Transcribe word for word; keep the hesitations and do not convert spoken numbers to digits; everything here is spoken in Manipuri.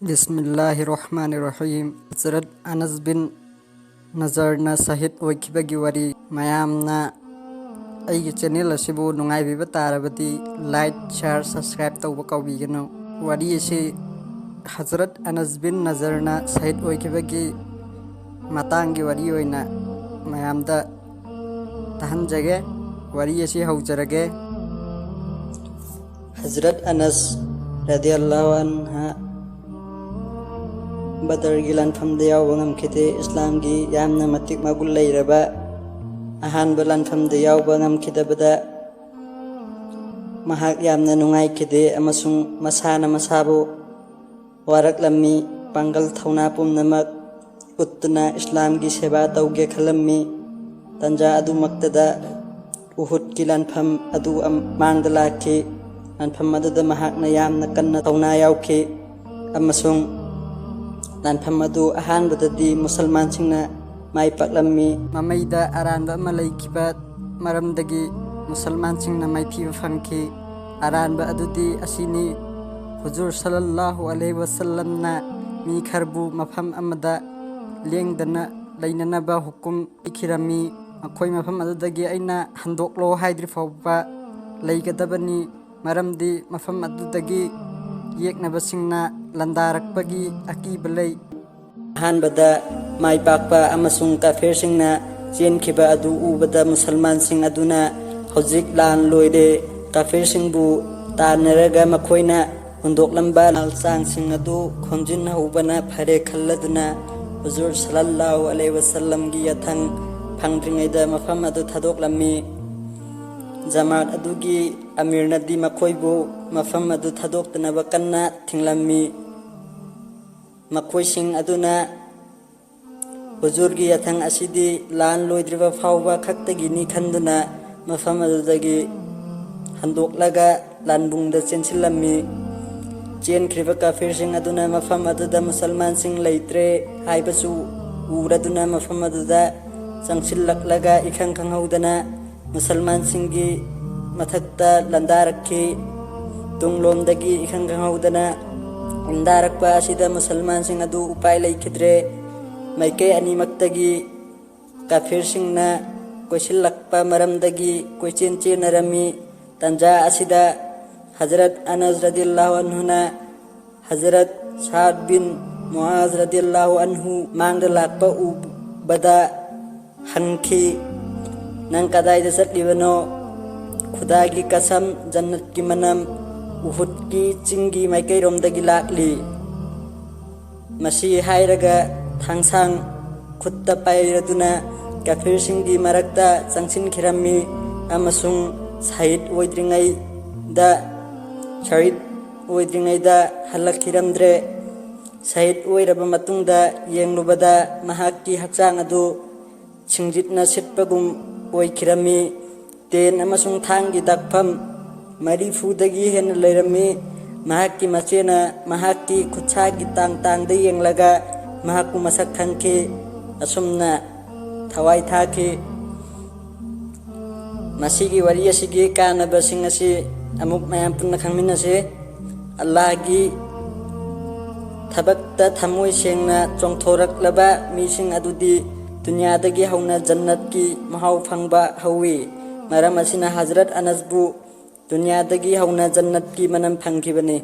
ꯕꯤꯁꯃꯤꯜꯂꯥꯍꯤ ꯔꯍꯃꯥꯅꯤ ꯔꯍꯤꯝ꯫ ꯍꯖꯔꯠ ꯑꯅꯁ ꯕꯤꯟ ꯅꯖꯔꯅ ꯁꯍꯤꯗ ꯑꯣꯏꯈꯤꯕꯒꯤ ꯋꯥꯔꯤ꯫ ꯃꯌꯥꯝꯅ ꯑꯩꯒꯤ ꯆꯦꯅꯦꯜ ꯑꯁꯤꯕꯨ ꯅꯨꯡꯉꯥꯏꯕꯤꯕ ꯇꯥꯔꯕꯗꯤ ꯂꯥꯏꯛ, ꯁꯤꯌꯥꯔ, ꯁꯕꯁꯀ꯭ꯔꯥꯏꯕ ꯇꯧꯕ ꯀꯥꯎꯕꯤꯒꯅꯨ꯫ ꯋꯥꯔꯤ ꯑꯁꯤ ꯍꯖꯔꯠ ꯑꯅꯁ ꯕꯤꯟ ꯅꯖꯔꯅ ꯁꯍꯤꯗ ꯑꯣꯏꯈꯤꯕꯒꯤ ꯃꯇꯥꯡꯒꯤ ꯋꯥꯔꯤ ꯑꯣꯏꯅ ꯃꯌꯥꯝꯗ ꯇꯥꯍꯟꯖꯒꯦ꯫ ꯋꯥꯔꯤ ꯑꯁꯤ ꯍꯧꯖꯔꯒꯦ꯫ ꯍꯖꯔꯠ ꯑꯅꯁ ꯔꯗꯤꯌꯜꯂꯥꯍꯨ ꯑꯟꯍ ꯕꯗꯔꯒꯤ ꯂꯥꯟꯐꯝꯗ ꯌꯥꯎꯕ ꯉꯝꯈꯤꯗꯦ꯫ ꯏꯁꯂꯥꯝꯒꯤ ꯌꯥꯝꯅ ꯃꯇꯤꯛ ꯃꯒꯨꯟ ꯂꯩꯔꯕ ꯑꯍꯥꯟꯕ ꯂꯥꯟꯐꯝꯗ ꯌꯥꯎꯕ ꯉꯝꯈꯤꯗꯕꯗ ꯃꯍꯥꯛ ꯌꯥꯝꯅ ꯅꯨꯡꯉꯥꯏꯈꯤꯗꯦ ꯑꯃꯁꯨꯡ ꯃꯁꯥꯅ ꯃꯁꯥꯕꯨ ꯋꯥꯔꯛꯂꯝꯃꯤ꯫ ꯄꯥꯡꯒꯜ ꯊꯧꯅꯥ ꯄꯨꯝꯅꯃꯛ ꯎꯠꯇꯨꯅ ꯏꯁꯂꯥꯝꯒꯤ ꯁꯦꯕꯥ ꯇꯧꯒꯦ ꯈꯜꯂꯝꯃꯤ꯫ ꯇꯟꯖꯥ ꯑꯗꯨꯃꯛꯇꯗ ꯎꯍꯨꯗꯀꯤ ꯂꯥꯟꯐꯝ ꯑꯗꯨ ꯑꯝ-, ꯃꯥꯡꯗ ꯂꯥꯛꯈꯤ꯫ ꯂꯥꯟꯐꯝ ꯑꯗꯨꯗ ꯃꯍꯥꯛꯅ ꯌꯥꯝꯅ ꯀꯟꯅ ꯊꯧꯅꯥ ꯌꯥꯎꯈꯤ ꯑꯃꯁꯨꯡ ꯂꯥꯟꯐꯝ ꯑꯗꯨ ꯑꯍꯥꯟꯕꯗꯗꯤ ꯃꯨꯁꯜꯃꯥꯟꯁꯤꯡꯅ ꯃꯥꯏ ꯄꯥꯛꯂꯝꯃꯤ꯫ ꯃꯃꯩꯗ ꯑꯔꯥꯟꯕ ꯑꯃ ꯂꯩꯈꯤꯕ ꯃꯔꯝꯗꯒꯤ ꯃꯨꯁꯜꯃꯥꯟꯁꯤꯡꯅ ꯃꯥꯏꯊꯤꯕ ꯐꯪꯈꯤ꯫ ꯑꯔꯥꯟꯕ ꯑꯗꯨꯗꯤ ꯑꯁꯤꯅꯤ: ꯍꯨꯖꯨꯔ ꯁꯜꯂꯜꯂꯥꯍꯨ ꯑꯂꯩꯍꯤ ꯋꯁꯜꯂꯝꯅ ꯃꯤ ꯈꯔꯕꯨ ꯃꯐꯝ ꯑꯃꯗ ꯂꯦꯡꯗꯅ ꯂꯩꯅꯅꯕ ꯍꯨꯀꯨꯝ ꯄꯤꯈꯤꯔꯝꯃꯤ꯫ ꯃꯈꯣꯏ ꯃꯐꯝ ꯑꯗꯨꯗꯒꯤ ꯑꯩꯅ ꯍꯟꯗꯣꯛꯂꯣ ꯍꯥꯏꯗ꯭ꯔꯤ ꯐꯥꯎꯕ ꯂꯩꯒꯗꯕꯅꯤ, ꯃꯔꯝꯗꯤ ꯃꯐꯝ ꯑꯗꯨꯗꯒꯤ ꯌꯦꯛꯅꯕꯁꯤꯡꯅ ꯂꯥꯟꯗꯥꯔꯛꯄꯒꯤ ꯑꯀꯤꯕ ꯂꯩ꯫ ꯑꯍꯥꯟꯕꯗ ꯃꯥꯏ ꯄꯥꯛꯄ ꯑꯃꯁꯨꯡ ꯀꯥꯐꯤꯔꯁꯤꯡꯅ ꯆꯦꯟꯈꯤꯕ ꯑꯗꯨ ꯎꯕꯗ ꯃꯨꯁꯜꯃꯥꯟꯁꯤꯡ ꯑꯗꯨꯅ ꯍꯧꯖꯤꯛ ꯂꯥꯟ ꯂꯣꯏꯔꯦ, ꯀꯥꯐꯤꯔꯁꯤꯡꯕꯨ ꯇꯥꯟꯅꯔꯒ ꯃꯈꯣꯏꯅ ꯍꯨꯟꯗꯣꯛꯂꯝꯕ ꯂꯥꯜꯆꯥꯡꯁꯤꯡ ꯑꯗꯨ ꯈꯣꯝꯖꯤꯟꯍꯧꯕꯅ ꯐꯔꯦ ꯈꯜꯂꯗꯨꯅ ꯍꯨꯖꯨꯔ ꯁꯜꯂꯜꯂꯥꯍꯨ ꯑꯂꯩꯍꯤ ꯋꯁꯜꯂꯝꯒꯤ ꯌꯥꯊꯪ ꯐꯪꯗ꯭ꯔꯤꯉꯩꯗ ꯃꯐꯝ ꯑꯗꯨ ꯊꯥꯗꯣꯛꯂꯝꯃꯤ꯫ ꯖꯃꯥꯠ ꯑꯗꯨꯒꯤ ꯑꯃꯤꯔꯅꯗꯤ ꯃꯈꯣꯏꯕꯨ ꯃꯐꯝ ꯑꯗꯨ ꯊꯥꯗꯣꯛꯇꯅꯕ ꯀꯟꯅ ꯊꯤꯡꯂꯝꯃꯤ꯫ ꯃꯈꯣꯏꯁꯤꯡ ꯑꯗꯨꯅ ꯍꯨꯖꯨꯔꯒꯤ ꯌꯥꯊꯪ ꯑꯁꯤꯗꯤ ꯂꯥꯟ ꯂꯣꯏꯗ꯭ꯔꯤꯕ ꯐꯥꯎꯕ ꯈꯛꯇꯒꯤꯅꯤ ꯈꯟꯗꯨꯅ ꯃꯐꯝ ꯑꯗꯨꯗꯒꯤ ꯍꯟꯗꯣꯛꯂꯒ ꯂꯥꯟꯕꯨꯡꯗ ꯆꯦꯟꯁꯤꯜꯂꯝꯃꯤ꯫ ꯆꯦꯟꯈ꯭ꯔꯤꯕ ꯀꯥꯐꯤꯔꯁꯤꯡ ꯑꯗꯨꯅ ꯃꯐꯝ ꯑꯗꯨꯗ ꯃꯨꯁꯜꯃꯥꯟꯁꯤꯡ ꯂꯩꯇ꯭ꯔꯦ ꯍꯥꯏꯕꯁꯨ ꯎꯔꯗꯨꯅ ꯃꯐꯝ ꯑꯗꯨꯗ ꯆꯪꯁꯤꯜꯂꯛꯂꯒ ꯏꯈꯪ ꯈꯪꯍꯧꯗꯅ ꯃꯨꯁꯜꯃꯥꯟꯁꯤꯡꯒꯤ ꯃꯊꯛꯇ ꯂꯥꯟꯗꯥꯔꯛꯈꯤ꯫ ꯇꯨꯡꯂꯣꯝꯗꯒꯤ ꯏꯈꯪ ꯈꯪꯍꯧꯗꯅ ꯈꯨꯟꯗꯥꯔꯛꯄ ꯑꯁꯤꯗ ꯃꯨꯁꯜꯃꯥꯟꯁꯤꯡ ꯑꯗꯨ ꯎꯄꯥꯏ ꯂꯩꯈꯤꯗ꯭ꯔꯦ꯫ ꯃꯥꯏꯀꯩ ꯑꯅꯤꯃꯛꯇꯒꯤ ꯀꯥꯐꯤꯔꯁꯤꯡꯅ ꯀꯣꯏꯁꯤꯜꯂꯛꯄ ꯃꯔꯝꯗꯒꯤ ꯀꯣꯏꯆꯦꯟ ꯆꯦꯟꯅꯔꯝꯃꯤ꯫ ꯇꯟꯖꯥ ꯑꯁꯤꯗ ꯍꯖꯔꯠ ꯑꯅꯁ ꯔꯗꯤꯌꯜꯂꯥꯍꯨ ꯑꯟꯍꯨꯅ ꯍꯖꯔꯠ ꯁꯥꯗ ꯕꯤꯟ ꯃꯨꯑꯥꯖ ꯔꯗꯤꯌꯜꯂꯥꯍꯨ ꯑꯟꯍꯨ ꯃꯥꯡꯗ ꯂꯥꯛꯄ ꯎꯕꯗ ꯍꯪꯈꯤ, "ꯅꯪ ꯀꯗꯥꯏꯗ ꯆꯠꯂꯤꯕꯅꯣ?" "ꯈꯨꯗꯥꯒꯤ ꯀꯁꯝ, ꯖꯟꯅꯠꯀꯤ ꯃꯅꯝ ꯎꯍꯨꯗꯀꯤ ꯆꯤꯡꯒꯤ ꯃꯥꯏꯀꯩꯔꯣꯝꯗꯒꯤ ꯂꯥꯛꯂꯤ"꯫ ꯃꯁꯤ ꯍꯥꯏꯔꯒ ꯊꯥꯡꯁꯥꯡ ꯈꯨꯠꯇ ꯄꯥꯏꯔꯗꯨꯅ ꯀꯥꯐꯤꯔꯁꯤꯡꯒꯤ ꯃꯔꯛꯇ ꯆꯪꯁꯤꯟꯈꯤꯔꯝꯃꯤ ꯑꯃꯁꯨꯡ ꯁꯍꯤꯗ ꯑꯣꯏꯗ꯭ꯔꯤꯉꯩꯗ, ꯁꯍꯤꯗ ꯑꯣꯏꯗ꯭ꯔꯤꯉꯩꯗ ꯍꯜꯂꯛꯈꯤꯔꯝꯗ꯭ꯔꯦ꯫ ꯁꯍꯤꯗ ꯑꯣꯏꯔꯕ ꯃꯇꯨꯡꯗ ꯌꯦꯡꯂꯨꯕꯗ ꯃꯍꯥꯛꯀꯤ ꯍꯛꯆꯥꯡ ꯑꯗꯨ ꯁꯤꯡꯖꯤꯠꯅ ꯁꯤꯠꯄꯒꯨꯝ ꯑꯣꯏꯈꯤꯔꯝꯃꯤ꯫ ꯇꯦꯟ ꯑꯃꯁꯨꯡ ꯊꯥꯡꯒꯤ ꯗꯥꯛꯐꯝ ꯃꯔꯤꯐꯨꯗꯒꯤ ꯍꯦꯟꯅ ꯂꯩꯔꯝꯃꯤ꯫ ꯃꯍꯥꯛꯀꯤ ꯃꯆꯦꯅ ꯃꯍꯥꯛꯀꯤ ꯈꯨꯠꯁꯥꯒꯤ ꯇꯥꯡ ꯇꯥꯡꯗ ꯌꯦꯡꯂꯒ ꯃꯍꯥꯛꯄꯨ ꯃꯁꯛ ꯈꯪꯈꯤ꯫ ꯑꯁꯨꯝꯅ ꯊꯋꯥꯏ ꯊꯥꯈꯤ꯫ ꯃꯁꯤꯒꯤ ꯋꯥꯔꯤ ꯑꯁꯤꯒꯤ ꯀꯥꯟꯅꯕꯁꯤꯡ ꯑꯁꯤ ꯑꯃꯨꯛ ꯃꯌꯥꯝ ꯄꯨꯟꯅ ꯈꯪꯃꯤꯟꯅꯁꯤ꯫ ꯑꯜꯂꯥꯍꯒꯤ ꯊꯕꯛꯇ ꯊꯃꯣꯏ ꯁꯦꯡꯅ ꯆꯣꯡꯊꯣꯔꯛꯂꯕ ꯃꯤꯁꯤꯡ ꯑꯗꯨꯗꯤ ꯗꯨꯅꯤꯌꯥꯗꯒꯤ ꯍꯧꯅ ꯖꯟꯅꯠꯀꯤ ꯃꯍꯥꯎ ꯐꯪꯕ ꯍꯧꯏ꯫ ꯃꯔꯝ ꯑꯁꯤꯅ ꯍꯖꯔꯠ ꯑꯅꯁꯕꯨ ꯗꯨꯅꯤꯌꯥꯗꯒꯤ ꯍꯧꯅ ꯖꯟꯅꯠꯀꯤ ꯃꯅꯝ ꯐꯪꯈꯤꯕꯅꯤ꯫